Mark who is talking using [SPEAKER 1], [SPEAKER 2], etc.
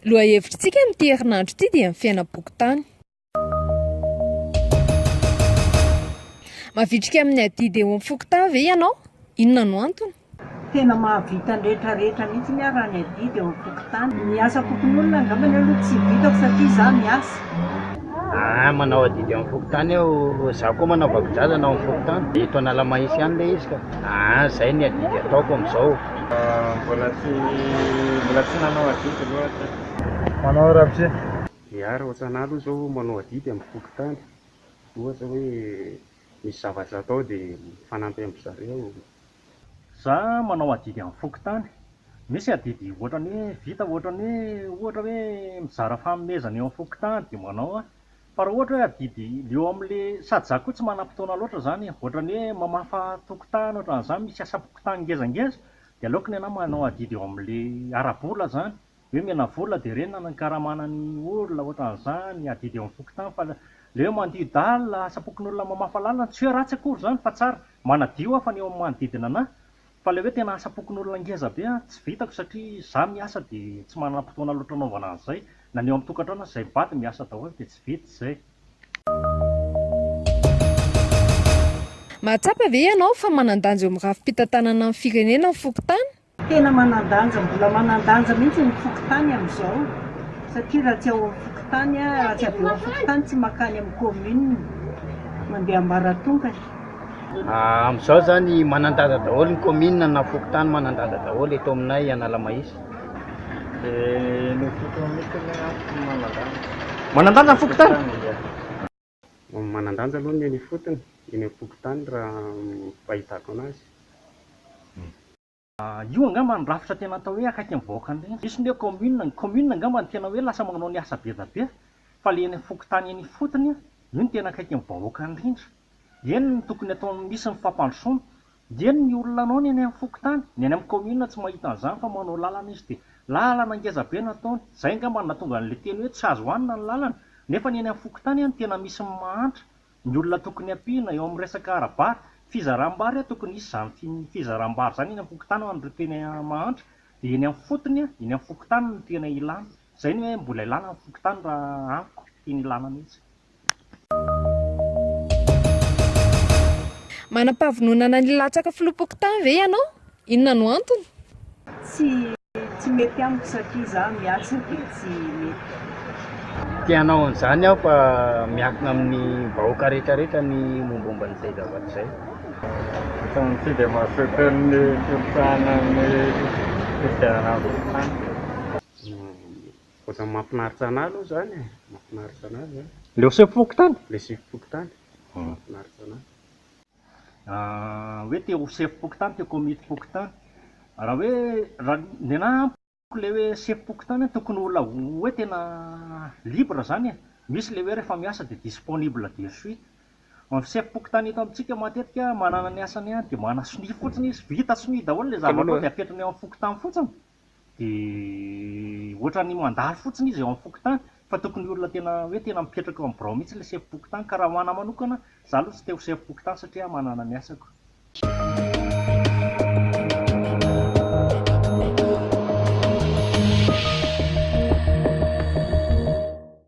[SPEAKER 1] Lohahevitritsika amin'ity herinandro ity dia ny fiainam-pokontany. Mavitrika amin'ny adidy eo amin'ny fokontany ve ianao? Inona no antony?
[SPEAKER 2] Tena mahavita ny rehetra rehetra mihitsy aho raha ny adidy eo amin'ny fokontany. Ny asam-pokonolona angambany aloha tsy vitako satria izaho miasa.
[SPEAKER 3] Ah, manao adidy eo amin'ny fokontany aho, izaho koa manao vakodrazana ao amin'ny fokontany. Eto Analamahitsy ihany ilay izy ka. Ah, izay ny adidy ataoko amin'izao.
[SPEAKER 4] Mbola tsy mbola tsy nanao adidy aloha hatreto.
[SPEAKER 5] Manao ramose.
[SPEAKER 4] Ia, raha ohatranà aloha izao manao adidy amin'ny fokontany, ohatra hoe misy zavatra atao dia mifanampy amin-dry zareo.
[SPEAKER 6] Za manao adidy amin'ny fokontany, misy adidy ohatran'ny hoe vita ohatran'ny hoe ohatra hoe mizara fanomezana eo amin'ny fokontany dia manao aho, fa raha ohatra hoe adidy le eo amin'le sady za koa tsy manam-potoana loatra zany e, ohatran'ny hoe mamafa tokontany ohatran'izany misy asam-pokontany ngezangeza dia aleoko ny anah manao adidy eo amin'le ara-bola zany, Hoe omena vola dia ireny nankaramana ny olona ohatran'izany, adidy eo amin'ny fokontany fa le hoe mandio dalle, asam-pokonolona mamafa lalana, tsy hoe ratsy akory izany fa tsara, manadio aho fa ny eo amin'ny manodidina anah, fa le hoe tena asam-pokonolona ngeza be an, tsy vitako satria za miasa dia tsy manam-potoana loatra anaovana an'izay, na ny eo amin'ny tokantrano aza izay mivady miasa daholo dia tsy vita izay.
[SPEAKER 1] Mahatsapa ve ianao fa manan-danja eo amin'ny rafi-pitantanana ny firenena ny fokontany?
[SPEAKER 2] Tena manan-danja, mbola manan-danja mihitsy ny fokontany amin'izao satria raha tsy ao amin'ny fokontany, raha tsy avy eo amin'ny fokontany tsy mankany amin'ny commune, mandeha ambaratongany.
[SPEAKER 3] Amin'izao izany manan-danja daholo ny commune na fokontany manan-danja daholo eto aminay Analamahitsy.
[SPEAKER 4] Dia ny fokontany mihitsy aloha manan-danja.
[SPEAKER 6] Manan-danja ny fokontany?
[SPEAKER 4] Manan-danja aloha ny eny ifotony, eny am-pokontany raha ny fahitako anazy.
[SPEAKER 6] Io angamba ny rafitra tena atao hoe akaiky ny vahoaka indrindra. Misy ny hoe commune, ny commune angamba no tena hoe lasa manao ny asa be dia be fa ilay eny fokontany eny ifotony io no tena akaiky ny vahoaka indrindra. Eny no tokony atao misy ny fampandrosoana. Eny ny olona anao ny eny amin'ny fokontany, ny any amin'ny commune tsy mahita an'izany fa manao lalana izy dia lalana ngeza be no ataony. Izay angamba no nahatonga an'ilay teny hoe tsy azo hanina ny lalana nefa ny eny amin'ny fokontany no tena misy ny mahantra. Ny olona tokony ampiana eo amin'ny resaka ara-bary, fizaram-bary tokony hisy izany fizaram-bary izany eny amin'ny fokontany ho an'ireo tena mahantra, dia eny amin'ny fotony, eny amin'ny fokontany no tena ilana. Izay ny hoe mbola ilana ny fokontany raha amiko, tena ilana mihitsy.
[SPEAKER 1] Manam-pahavononana ny hilatsaka filoham-pokontany ve ianao? Inona no antony?
[SPEAKER 2] Tsy Tsy mety amiko satria za miasa dia tsy mety.
[SPEAKER 3] Te hanao an'izany aho fa miankina amin'ny vahoaka rehetra rehetra ny mombamomba an'izay zavatra izay.
[SPEAKER 4] Ohatran'ny tsy dia mahasotra ny firotsahana amin'ny fifidianana ny fokontany. Ohatran'ny mahafinaritra anah aloha izany e, mahafinaritra anah izany.
[SPEAKER 6] Ilay ho sefo fokontany?
[SPEAKER 4] Ilay sefo fokontany, mahafinaritra anah.
[SPEAKER 6] Hoe te ho sefom-pokontany, te ho komitim-pokontany. Raha hoe, raha ny anahy amiko ilay hoe sefom-pokontany tokony olona hoe tena libre izany e. Misy ilay hoe rehefa miasa dia disponible de suite. Ny sefom-pokontany eto amintsika matetika manana ny asany ihany dia manasonia fotsiny izy, vita sonia daholo ilay zavatra ao dia apetrany eo amin'ny fokontany fotsiny. Dia ohatran'ny mandalo fotsiny izy eo amin'ny fokontany fa tokony olona tena hoe tena mipetraka eo amin'ny birao mihitsy ilay sefom-pokontany ka raha ho anà manokana, za aloha tsy te ho sefom-pokontany satria manana ny asako.